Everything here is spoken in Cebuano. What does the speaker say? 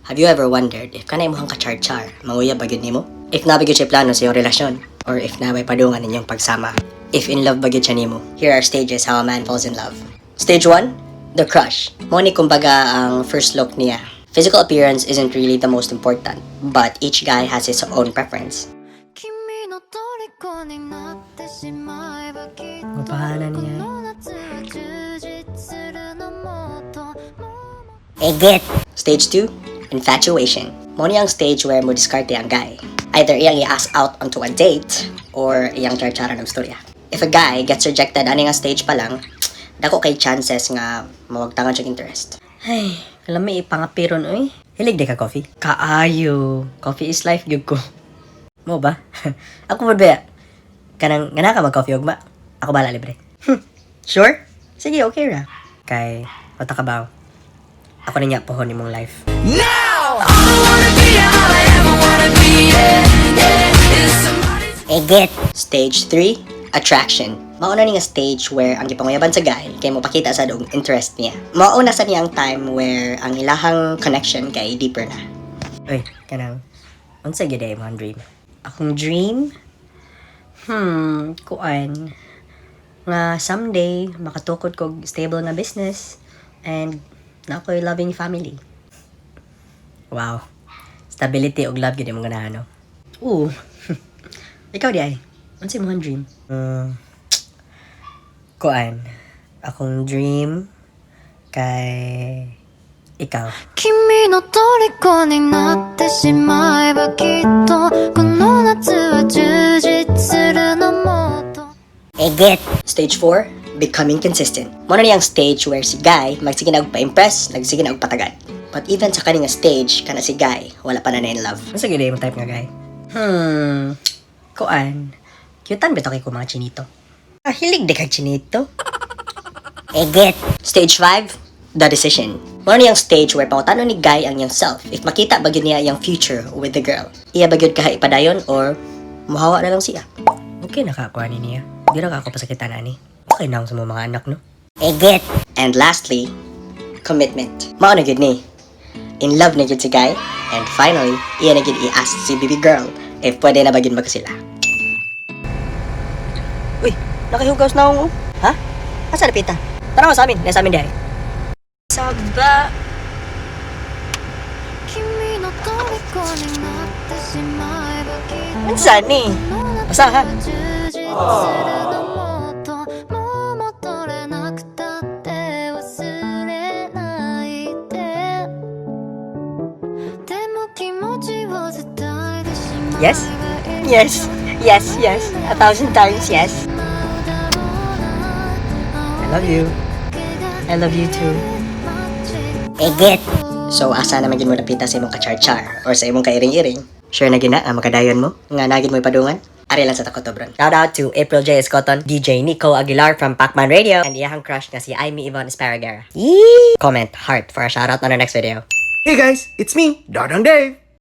Have you ever wondered if kanay imong ka-char-char, manguyab ba gyud nimo? If naa ba gyud siya plano sa iyong relasyon? Or if naa bay padungan ninyong pagsama? If in love ba gyud siya nimo? Here are stages how a man falls in love. Stage 1, the crush. Mao ni kumbaga ang first look niya. Physical appearance isn't really the most important, but each guy has his own preference. 君の虜になってしまえばきっと Mapahanan こ niya. の夏は充実するのもっと Egit! Stage 2, infatuation. Mao ni ang stage where mo diskarte ang guy. Either iyang i-ask out onto a date or iyang charcharan og storya. If a guy gets rejected ani nga stage pa lang, dako kay chances nga mawagtangan siya interest. Ay, alam mo ipangapiron oy. Hilig di ka coffee? Kaayo. Coffee is life gyud ko. Mao ba? Ako pud ba? Kanang gana ka mag-coffee ugma? Ako bala libre. Sure? Sige, okay ra. Kay wata ka ba? Ako na niya pohon imong life. Now! All I wanna be, all I ever wanna be, yeah, is somebody Egit! Stage 3, attraction. Mao na ni nga stage where ang gipanguyaban sa guy kay mo pakita sa og interest niya. Mao na sa niya ang time where ang ilahang connection kay deeper na. Uy, kanang unsa gyud ay imong dream? Akong dream? Kuan nga someday makatukod kog stable nga business and naa ko'y loving family. Wow. Stability ug love gyud imong ganahan, no? Oo. Ikaw diay. Unsa imong dream? Kuan. Akong dream kay ikaw. 君の虜になってしまえばきっとこの夏は充実するのもっと Egit! Stage 4, becoming consistent. Mao na niyang stage where si guy magsige na og pa-impress, nagsige na og patagad. But even sa kani nga stage, kana si guy, wala pa na na in love. Unsa gyud imong type nga guy? Kuan. Cute bitaw kay ko mga chinito. Ah, hilig di kag chinito. Egit! Stage 5, the decision. Mao niyang stage where pangutano ni guy ang iyang self if makita ba gyud niya iyang future with the girl. Iya ba gyud kaha ipadayon or muhawa na lang siya. Okay nakakuha ni niya. Di ra ka ako pasakitan ani. Okay na sa mga anak, no? Egit! And lastly, commitment. Mao na gyud ni. In love na gyud si guy and finally, iya na gyud i-ask si baby girl if pwede na ba gyud magkasila. Uy, nakahugaws na akong. Ha? Asa na pita? Tara sa amin, nasa amin dahil. Saba. 君の虜になってしまえばきっと Unsa ni? この Basa ha? 夏は充実するのもっともう戻れなくたって忘れないででも気持ちを伝えてしまえば Yes. A thousand times yes. I love you. I love you too. Egit! So, asa naman gid mo napita sa imong ka-char-char or sa imong kairing-iring? Sure na gina ang makadayon mo? Nga nagid mo ipadungan? Ari lang sa takotobron. Shout out to April J. Escoton, DJ Nico Aguilar from Pacman Radio, and iyahang crush nga si Amy Yvonne Esparraguera. Yee! Comment heart for a shout out on our next video. Hey guys, it's me, Dodong Dave.